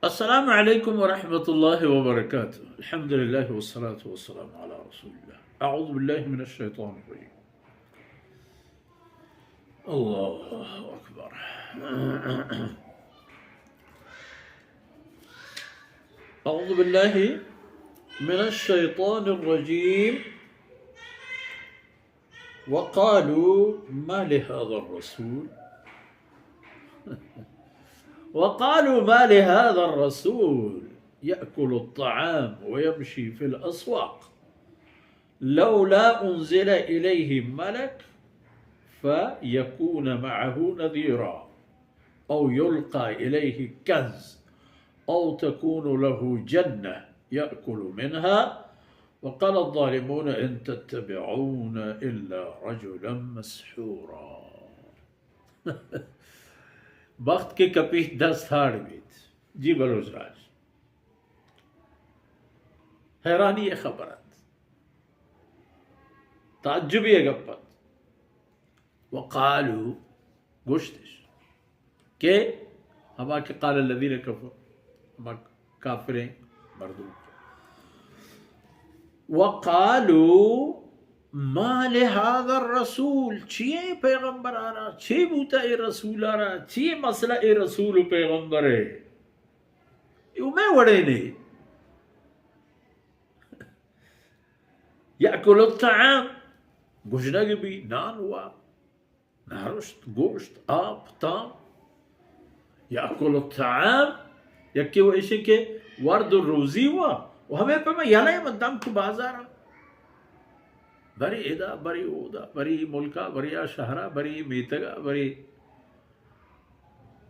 السلام عليكم ورحمة الله وبركاته. الحمد لله والصلاة والسلام على رسول الله. أعوذ بالله من الشيطان الرجيم. الله أكبر. أعوذ بالله من الشيطان الرجيم. وقالوا ما لهذا الرسول وقالوا ما لهذا الرسول يأكل الطعام ويمشي في الأسواق لولا أنزل إليه ملك فيكون معه نذيرا أو يلقى إليه كنز أو تكون له جنة يأكل منها وقال الظالمون إن تتبعون إلا رجلا مسحورا. بخت کہ کپیت دست ہاڑ بیت۔ جی بلوچ راج، حیرانی ءِ خبر ات، تعجبی ءِ گپ ات۔ وقالوا، گوشتش کہ ہما کہ قال الذين كفروا، ہما کافریں مردم۔ وقالوا ما لهذا الرسول، چی اے پیغمبر آرا، چی بوتا اے رسول آرا، چی مسئلہ اے رسول و پیغمبر ہے؟ اے میں وڑے نے۔ يأكل الطعام، گژنگ بی، نان وا، نہرشت، گوشت، آپ، تام۔ يأكل الطعام، یکی و ایشی کہ ورد و روزی وا، و ہمیں پہ میں یلے من دم کو بازارا۔ بری ادا، بری اودا، بری ملکا، بری آ شہرا، بری میتگا، بری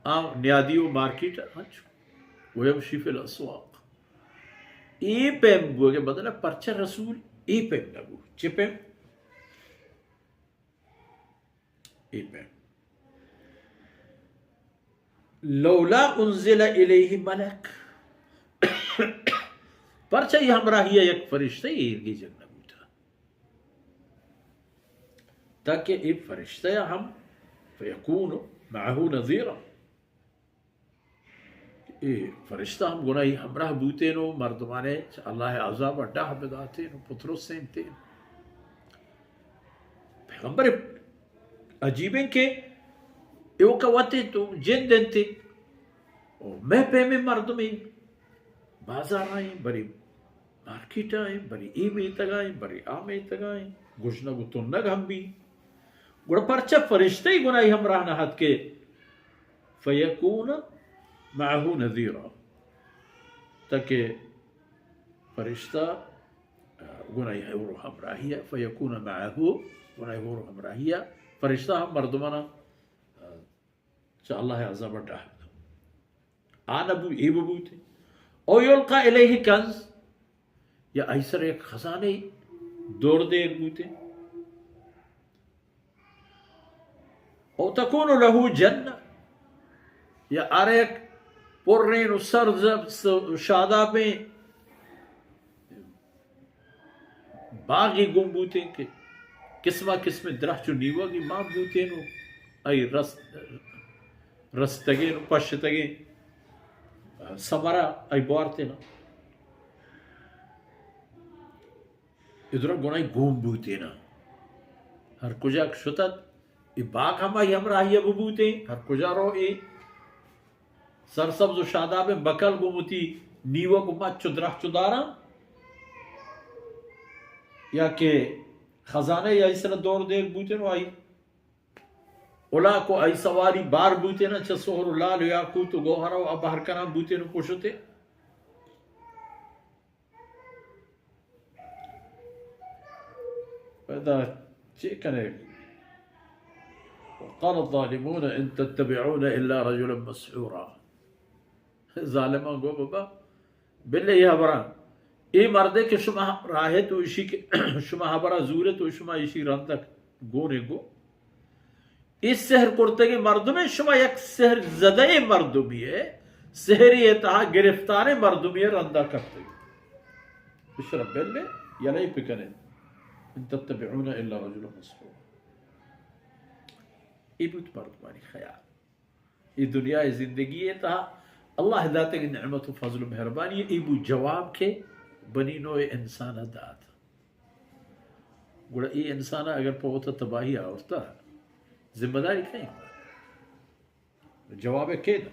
آ نیادی و مارکیٹ، ہنچو۔ ويمشي في الأسواق۔ اے پیم بوگے بدل پرچہ رسول اے پیم نہ بو۔ چے پیم؟ اے پیم۔ لولا انزل الیہ ملک۔ پرچہ اے ہمراہی یک فرشتہ اے گیجگ نہ بوتا۔ تاکہ اے فرشتہ ہم فیکون معه نذیرا۔ اے فرشتہ ہم گناہی ہمراہ بوتین و مردمانے چہ اللہ عذاب ڈاہ بداتین و پترسینتین۔ پیغمبر عجیب ہیں کہ ایوکا وتے تو جند انت و میں پیمیں مردمے بازار آئیں بری مارکیٹ آئیں، بری اے میتگ آئیں، بری آ میتگ آئیں، گژنگ و تنگ ہم بی۔ گڑا پرچہ فرشتہ ای گناہی ہمراہ نہ ات کہ فیکون معه نذیرا، تاکہ فرشتہ، آ، گناہی ہور و ہمراہی، فیکون معه، گناہی ہور و ہمراہی، فرشتہ ہم مردمانا، آ، چہ اللہ عذاب ڈاہ۔ آ نہ بو، اے ببوتے۔ او یلقى الیہ کنز، یا آئی سر یک خزانے دور دیگ بوتے۔ او تکون له جنہ، یا آرا یک پرین و سرسبز و شادابیں باغی گون بوتیں کہ قسما قسم درخت چو نیوگی مان بوتیں و ای رس-، رستگیں و پشتگیں ثمرہ ای بوارتیں۔ ادرا گناہی گون بوتیں۔ ہر کجا شتت، ای باغ ہم ای ہمراہی ببوتیں، ہر کجا رو ای سرسبز و شادابیں بکل گوں وتی نیوگ و مچ و درخت و داراں، یا کہ خزانہ یا ای سرا دور دیگ بوتن و آئی الاک و آئی سواری بار بوتن، چہ سہر و لال و یاقوت و گوہر و بہر کنان بوتن و پشتے۔ پدا چے کنے؟ وقال الظالمون ان تتبعون الا رجلا مسحورا۔ ظالمان گو بابا، بلے یہ ہبراں، اے مردے کہ شما راہ تو اشی کہ شما ہبرا زورے تو شما اشی رندک گونے گو۔ اے سحر کرتگیں مردمے، شما یک سحر زدہ مردمی ہے، سحری تہا گرفتاریں مردمی رندا کرتگ۔ اشرا بلے یلے پکنن۔ ان تتبعون الا رجلا مسحورا۔ اے بوت مردمانی خیال۔ اے دنیا زندگی تہا اللہ داتگ نعمت و فضل و مہربانی، ای بو جواب کہ بنی نوع انسان دات۔ گڑا ای انسان اگر پہ وتا تباہی آورتا، ذمہ داری کئے؟ جواب کئے دا؟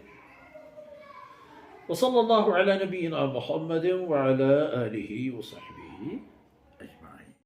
وصلی اللہ علی نبینا محمد وعلی آلہ وصحبہ